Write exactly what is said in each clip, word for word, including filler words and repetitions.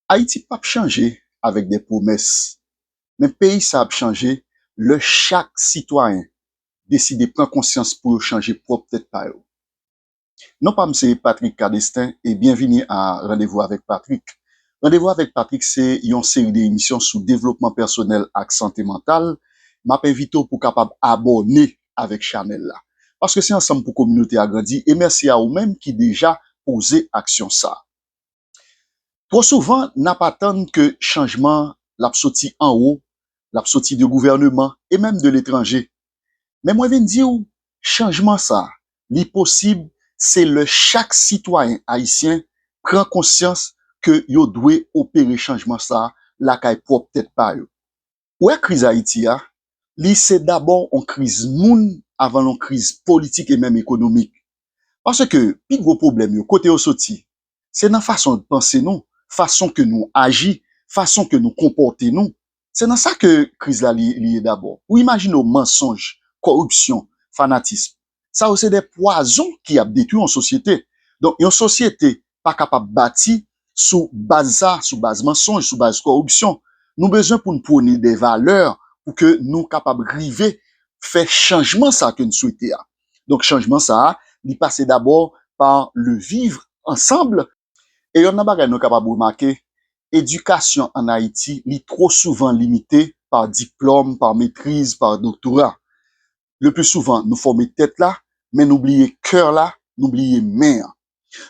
Ayiti p ap chanje avèk de pwomès, men peyi sa ap chanje lè chak sitwayen deside pran konsyans pou yo chanje pwòp tèt pa yo. Non pa m se Patrick Cadestin e byenvini a Randevou avèk Patrick. Randevou avèk Patrick se yon seri de emisyon sou devlopman pèsonèl ak sante mantal. M ap envite w pou w kapab abòne avèk chanèl la. Paske se ansanm pou kominote a grandi e mèsi a ou menm ki deja poze aksyon sa. Twò souvan, n ap atann ke chanjman l ap soti anwo, l ap soti de gouvèneman e menm de letranje. Men mwen vin di w, chanjman sa, li posib se lè chak sitwayen ayisyen pran konsyans ke yo dwe opere chanjman sa lakay pwòp tèt pa yo. Ou wè kriz Ayiti a, li se dabò yon kriz moun avan l yon kriz politik e menm ekonomik. Paske pi gwo pwoblèm yo, kote yo soti? Se nan fason de panse nou, fason ke nou aji, fason ke nou konpòte nou. Se nan sa ke kriz la li, li ye dabò. Ou imajine w mansonj, kòripsyon, fanatism. Sa yo se de pwazon ki ap detwi yon sosyete. Donk, yon sosyete pa kapab bati sou baz sa, sou baz mansonj, sou baz kòripsyon. Nou bezwen pou n pwone de valè pou ke nou kapab rive fè chanjman sa ke n swete a. Donk, chanjman sa a, li pase dabò pa le vivre ensemble. E yonn nan bagay nou kapab remake, edikasyon ann Ayiti, li twò souvan limite pa diplòm, pa metriz, pa doktora. Le pli souvan, nou fòme tèt la, men nou bliye kè la, nou bliye men an.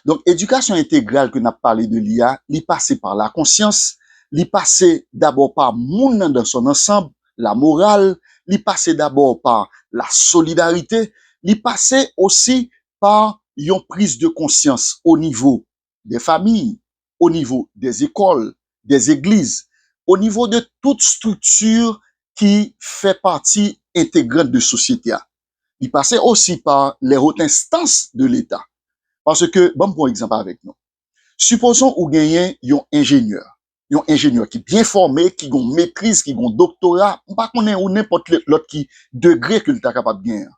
Donk, edikasyon entegral ke n ap pale de li a, li pase pa lakonsyans, li pase dabò pa moun nan dans son ensemble, la morale, li pase dabò pa la solidarité, li pase osi pa yon priz de konsyans o nivo de fanmi, o nivo de zekòl, de zegliz, o nivo de tout estrikti ki fè pati entegrant de sosyete a. Li pase osi pa les hautes instances de l'État. Paske, ban m pran yon egzanp avèk nou. Sipozon ou genyen yon enjenyè, yon enjenyè ki byen fòme, ki gon metriz, ki gon doktora, m pa konnen ou nenpòt lè-, lòt ki degre ke l ta kapab genyen.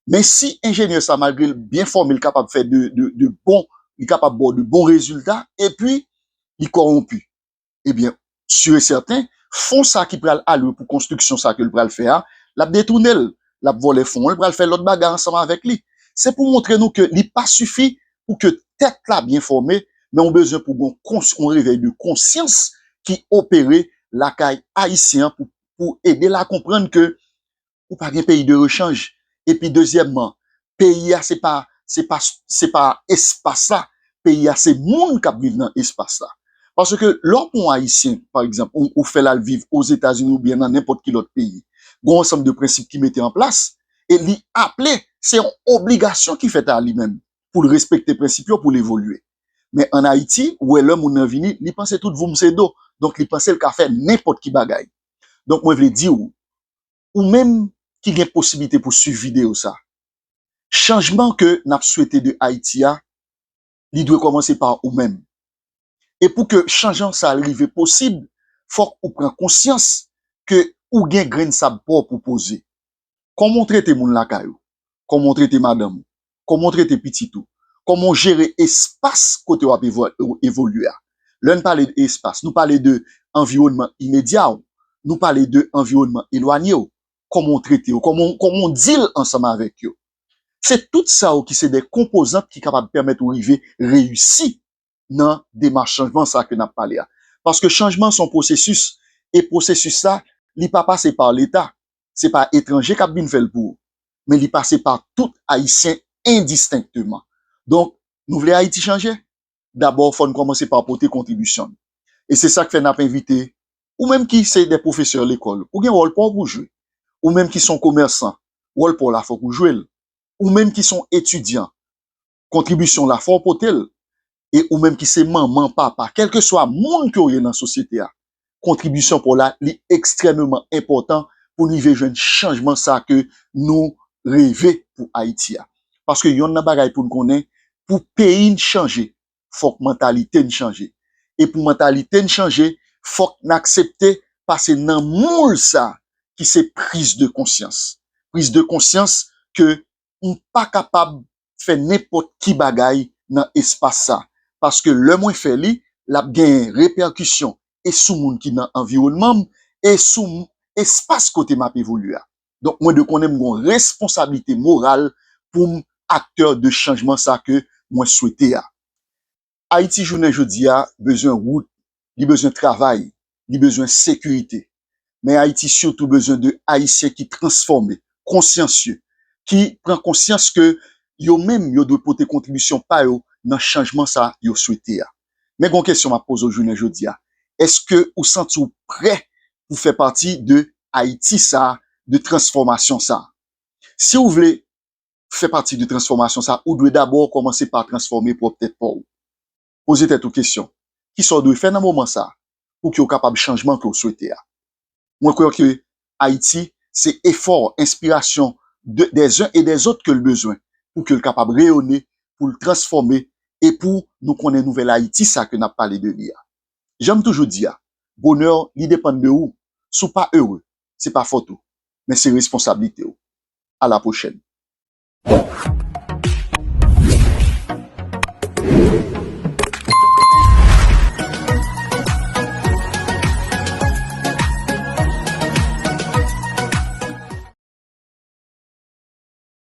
Men si enjenyè sa, malgre l byen fòme, l kapab fè de, de, de bon, li kapab ba w de bon rezilta, epi li kòwonpi. Ebyen, si e sèten, fon sa ki pral alwe pou konstriksyon sa ke l pral fè a, l ap detounen l, l ap vòlè fon an, l pral fè lòt bagay ansanm avèk li. Se pou montre nou ke li pa sifi pou ke tèt la byen fòme, men ou bezwen pou gon kons-, yon revèy de konsyans ki opere lakay ayisyen an pou, pou ede l a konprann ke ou pa gen peyi de rechanj. Epi dezyèmman, peyi a se pa, se pa, se pa espas la. Peyi a se moun k ap viv nan espas la. Paske lè w pran yon Ayisyen, pa egzanp, ou, ou fè l al viv Ozetazini oubyen nan nenpòt ki lòt peyi, gen yon ansanm de prensip ki mete an plas, e li aple, se yon obligasyon ki fèt a li menm pou l respekte prensip yo, pou l evolye. Men ann Ayiti, ou wè lè moun nan vini, li panse tout voum se do. Donk, li panse l ka fè nenpòt ki bagay. Donk, mwen vle di w, ou menm ki gen posiblite pou swiv videyo sa, chanjman ke n ap swete de Ayiti a, li dwe kòmanse pa ou menm. E pou ke chanjman sa rive posib, fòk ou pran konsyans ke ou gen grenn sab pa w pou poze. Kòman w trete moun lakay ou? Kòman w trete madanm ou? Kòman w trete pitit ou? Kòman w jere espas kote w ap evo-, evolye a? Lè n pale de espas, nou pale de anviwònman imedya w, nou pale de anviwònman elwanye w. Kòman w trete yo? Kòman, kòman w deal ansanm avèk yo? Se tout sa yo ki se de konpozant ki kapab pèmèt ou rive reyisi nan demach chanjman sa ke n ap pale a. Paske chanjman se yon pwosesis, e pwosesis sa, li pa pase pa Leta. Se pa etranje k ap vin fè l pou ou, men li pase pa tout Ayisyen endistenkteman. Donk, nou vle Ayiti chanje? Dabò, fò n kòmanse pa pote kontribisyon n. E se sa k fè n ap envite ou menm ki se de pwofesè lekòl, ou gen wòl pa w pou w jwe. Ou menm ki se yon komèsan, wòl pa w la fòk ou jwe l. Ou menm ki se yon etidyan, kontribisyon w la fò w pote l. E ou menm ki se manman, papa, kèlkeswa moun ke w ye nan sosyete a, kontribisyon pa w la, li ekstrèmeman enpòtan pou n rive jwenn chanjman sa ke nou reve pou Ayiti a. Paske yonn nan bagay pou n konnen, pou peyi n chanje, fòk mantalite n chanje. E pou mantalite n chanje, fòk n aksepte pase nan moul sa ki se priz de konsyans. Priz de konsyans ke m pa kapab fè nenpòt ki bagay nan espas sa. Paske lè mwen fè li, l ap genyen repèkisyon e sou moun ki nan anviwònman m, e sou m- espas kote m ap evolye a. Donk, mwen dwe konnen m gen yon responsablite moral pou m aktè de chanjman sa ke mwen swete a. Ayiti jounen jodi a bezwen wout, li bezwen travay, li bezwen sekirite. Men Ayiti sitou bezwen de Ayisyen ki transfòme, konsyansye, ki pran konsyans ke yo menm yo dwe pote kontribisyon pa yo nan chanjman sa yo swete a. Men gon kesyon m ap poze w jounen jodi a. Èske ou santi w prè pou fè pati de Ayiti sa, de transfòmasyon sa? Si w vle fè pati de transfòmasyon sa, ou dwe dabò kòmanse pa transfòme pwòp tèt pa w. Poze tèt ou kesyon. Kisa w dwe fè nan moman sa pou ke w kapab chanjman ke w swete a? Mwen kwè ke Ayiti se efò, enspirasyon de, des uns et des autres ke l bezwen pou ke l kapab reyone, pou l transfòme e pou nou konnen nouvèl Ayiti sa ke n ap pale de li a. Jan m toujou di a, bonè li depann de ou. Si w pa ere, se pa fòt ou, men se responsablite w. A la pwochèn.